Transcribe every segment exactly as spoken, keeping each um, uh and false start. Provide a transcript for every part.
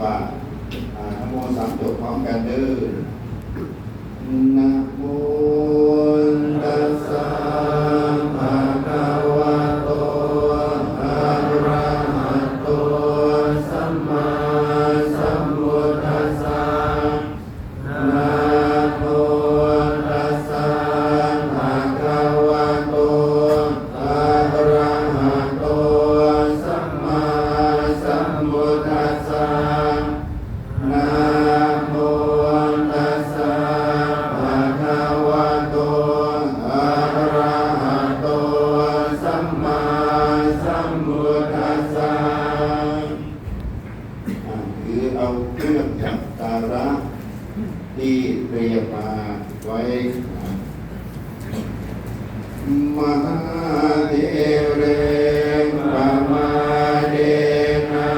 ว่า อ่า นะโมสามจบพร้อมกันเด้อ Namo tassa bhagavato arahato sammāsambuddhassa. Namo tassa bhagavato arahato sammāsambuddhassa. Namo tassa bhagavato arahato sammāsambuddhassa. อ่า ถือเอาเครื่องสักการะที่เตรียมมาไว้ Mahāthēre pamādena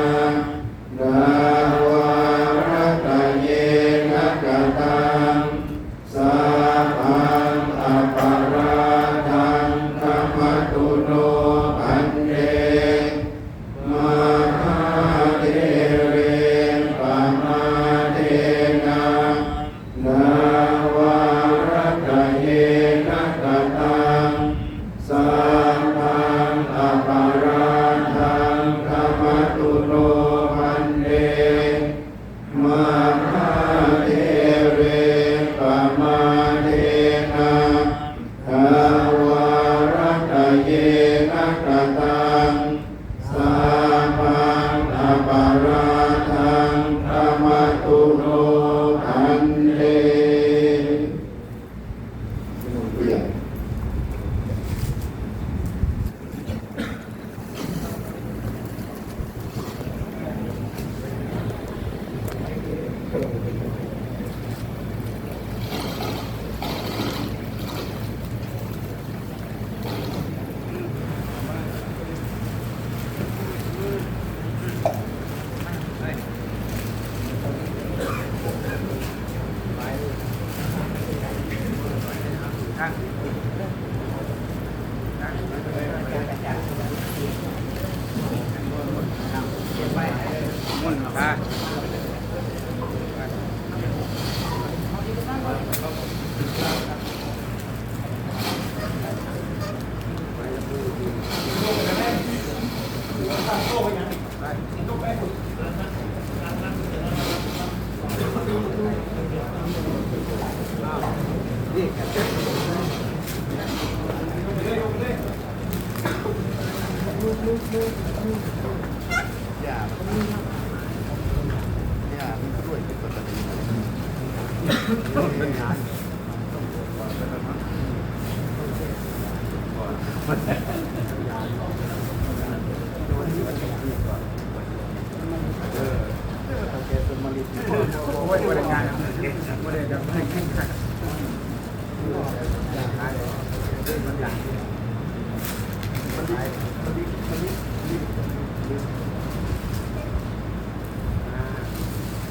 dvārattayena kataṃ sabbaṃ aparādhaṃ khamatu no bhante. Mahāthēre pamādena dvārattayena kataṃ sabbaṃ aparādhaṃ khamatu no bhante. Mahāthēre pamādena dvārattayena kataṃ sabbaṃ aparādhaṃ khamatu no bhante.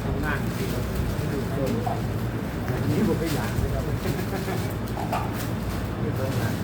ทำงานที่นี่ผมไม่อยากเลยครับ